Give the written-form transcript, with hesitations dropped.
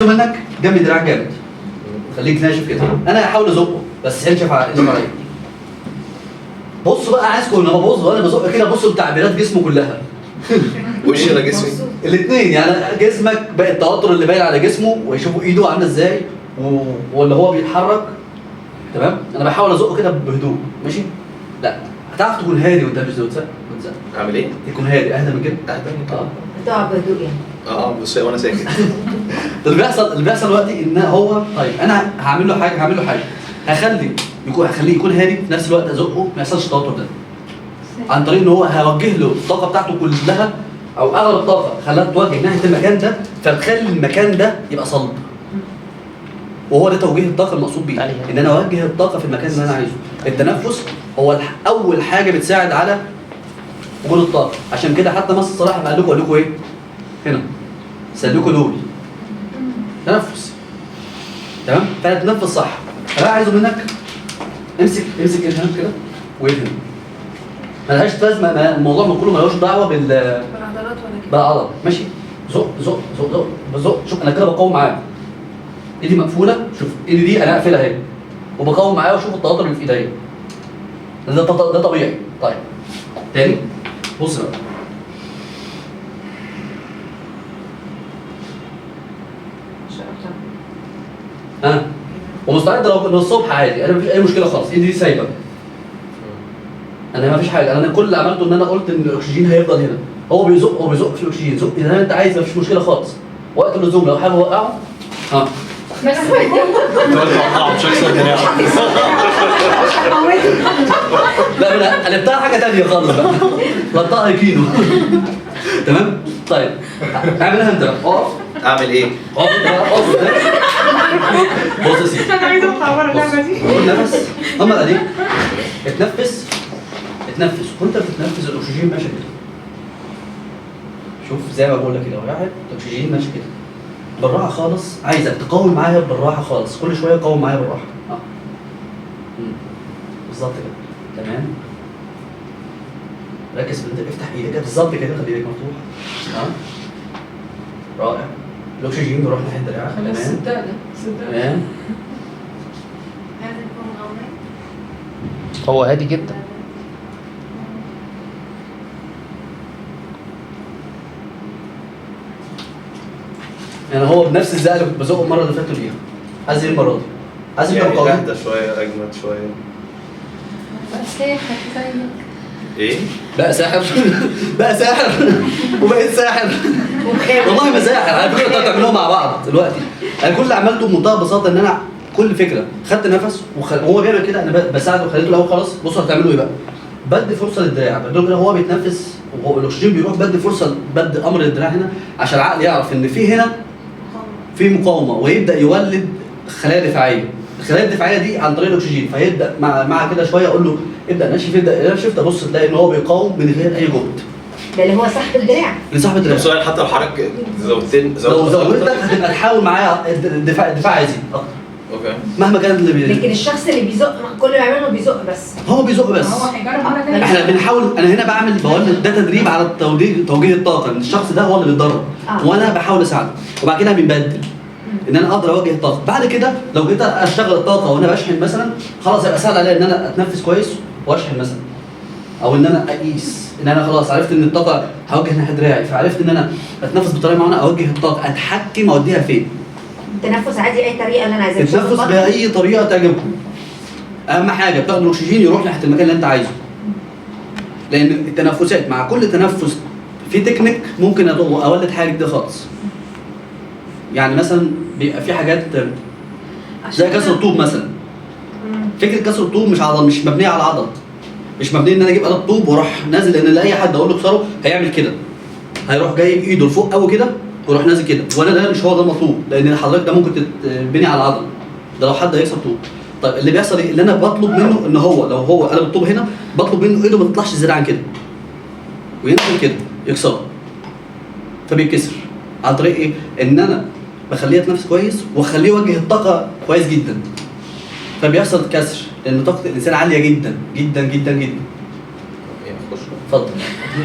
منك جنب دراعك جامد، خليك ناشف كده. انا هحاول ازقه بس انشف على انشف عليا. بص بقى، عايزكم لما ببص وانا بزق كده بصوا لتعبيرات جسمه كلها. وشي ولا جسمي؟ الاثنين يعني، جسمك بقى التوتر اللي باين على جسمه، ويشوفوا ايده عامله ازاي واللي هو بيتحرك. تمام، انا بحاول ازقه كده بهدوء. ماشي؟ لا هتعرف تكون هادي وانت مش بتزق. اعمل ايه؟ تكون هادي، اهدى من كده. اهدى من كده. اه بتقع بهدوء يعني. اه بس وانا ساكت. اللي بيحصل دلوقتي ان هو، طيب انا هعمل له حاجه، هعمل له حاجه، هخليه يكون هادي في نفس الوقت ازقه، ما يحصلش التوتر ده، عن طريق ان هو هوجه له الطاقة بتاعته كلها او اغلب الطاقة، خلاها توجه ناحية المكان ده، فتخلي المكان ده يبقى صلب. وهو ده توجيه الطاقة المقصود بيه، ان انا اوجه الطاقة في المكان اللي انا عايزه. التنفس هو اول حاجة بتساعد على وجود الطاقه، عشان كده حتى مس الصلاح قال لكم ايه؟ هنا سلكوا دول تنفس. تمام؟ فانا تنفس صح. فانا عايزه منك امسك امسك ايد هنا كده وايد هنا. ملهاش لازمه، الموضوع من كله ملوش دعوه بالعضلات ولا كده. بالعضل. ماشي؟ زق زق زق زق زق. شوف انا كده بقاوم معاه، ايدي مقفولة، شوف ايدي دي انا قافلها اهي وبقاوم معاه، وشوف التوتر اللي في ايديا ده طبيعي. طيب تاني، بص بقى، ها، ومستعد لو الصبح عادي، انا مفيش اي مشكلة خالص، ايدي دي سايبه، انا مفيش حاجه. انا كل اللي عملته ان انا قلت ان الاكسجين هيفضل هنا، هو بيزق، هو بيزق في الاكسجين، زق زي ما انت عايز، مفيش مشكلة خالص. وقت اللزوم لو حابب اوقعه، ها. بس انت قلت وقعه مش هكسر دراعه. لا انا قلبتها حاجة ثانية خالص بقى، قلبتها كيلو. تمام؟ طيب اعملها انت بقى، اقف. اعمل ايه؟ اقف انت بقى، اقف. بص يا سيدي، انا عايزه اطلع بره اللعبة دي. خد نفس، غمض عينيك، اتنفس اتنفس، وانت بتتنفس الاكسجين ماشي كده. شوف زي ما بقول لك كده، واحد الاكسجين ماشي كده بالراحة خالص. عايزك تقاوم معايا بالراحة خالص، كل شوية قاوم معايا بالراحة. اه بالظبط كده. تمام، ركز في انت، افتح ايدك بالظبط كده، خلي ايدك مفتوحة. اه رائع. الاكسجين بيروح ناحية دراعك. خلاص. تمام. صدقنا صدقنا. تمام. لازم يكون غمض. هو هادي جدا. يعني هو بنفس الزقه اللي كنت بزقه المرة اللي فاتت بيها. عايز ايه المرة دي؟ عايز يبقى يعني قوي. اهدى شوية، اجمد شوية. بقى ساحر زيك. ايه؟ بقى ساحر، بقى ساحر، وبقيت ساحر. والله ما ساحر على فكره، انتوا هتعملوها مع بعض دلوقتي. انا كل اللي عملته بمنتهى البساطة ان انا كل فكرة خدت نفس وهو بيعمل كده انا بساعده وخليته الاول خلاص. بصوا هتعملوا ايه بقى؟ بدي فرصة للدراع، بدي كده هو بيتنفس وهو الاكسجين بيروح، بدي فرصة، بدي امر للدراع هنا عشان العقل يعرف ان في هنا في مقاومة، ويبدا يولد خلايا دفاعية. الخلايا الدفاعية دي عن طريق الاكسجين، فيبدا مع كده شوية اقول له ابدا نشف، ابدا نشف، تبص تلاقي ان هو بيقاوم من غير اي جهد. ده اللي هو صاحب الدراع. لصاحب طب الدراع. سؤال، حتى لو حضرتك زودتين لو زودتك هتبقى تحاول معايا الدفاع يزيد اكتر. okay. مهما كان اللي لكن الشخص اللي بيزق كل ما يعمله بيزق بس. هو بيزق بس. هو هيجرب مرة ثانية. احنا بنحاول، انا هنا بعمل بقول ده تدريب على توجيه الطاقة، ان الشخص ده هو اللي بيتدرب وانا بحاول اساعده، وبعد كده بنبدل ان انا اقدر اوجه الطاقة. بعد كده لو جيت اشتغل الطاقة وانا بشحن مثلا، خلاص هيبقى سهل عليا ان انا اتنفس كويس واشحن مثلا، او ان انا اقيس ان انا خلاص عرفت ان الطاقة هوجه ناحية دراعي، فعرفت ان انا اتنفس بطريقة معينة، اوجه الطاقة، اتحكم اوديها فين. التنفس عادي اي طريقه اللي انا عايزاها. التنفس باي طريقه تعجبكم. اهم حاجة بتاخد الاكسجين يروح ناحية المكان اللي انت عايزه. لان التنفسات مع كل تنفس في تكنيك ممكن اولد حاجة جديدة خالص. يعني مثلا بيبقى في حاجات زي كسر الطوب مثلا. فكرة كسر الطوب مش عضل، مش مبنية على العضل. مش مبنية ان انا اجيب قلب طوب واروح نازل، لان لاي حد اقول له اكسره هيعمل كده. هيروح جايب ايده لفوق قوي كده ويروح نازل كده، وانا ده مش هو ده المطلوب، لان حضرتك ده ممكن تتبني على العضل. ده لو حد هيكسر طوب. طيب اللي بيحصل ايه؟ اللي انا بطلب منه ان هو لو هو قلب الطوب هنا، بطلب منه ايده ما تطلعش زيادة عن كده. وينزل كده يكسره. فبيتكسر. عن طريق ايه؟ ان انا بخليه يتنفس كويس واخليه يوجه الطاقة كويس جدا. فبيحصل كسر لان طاقة الانسان عالية جدا جدا جدا جدا. اخش. اتفضل.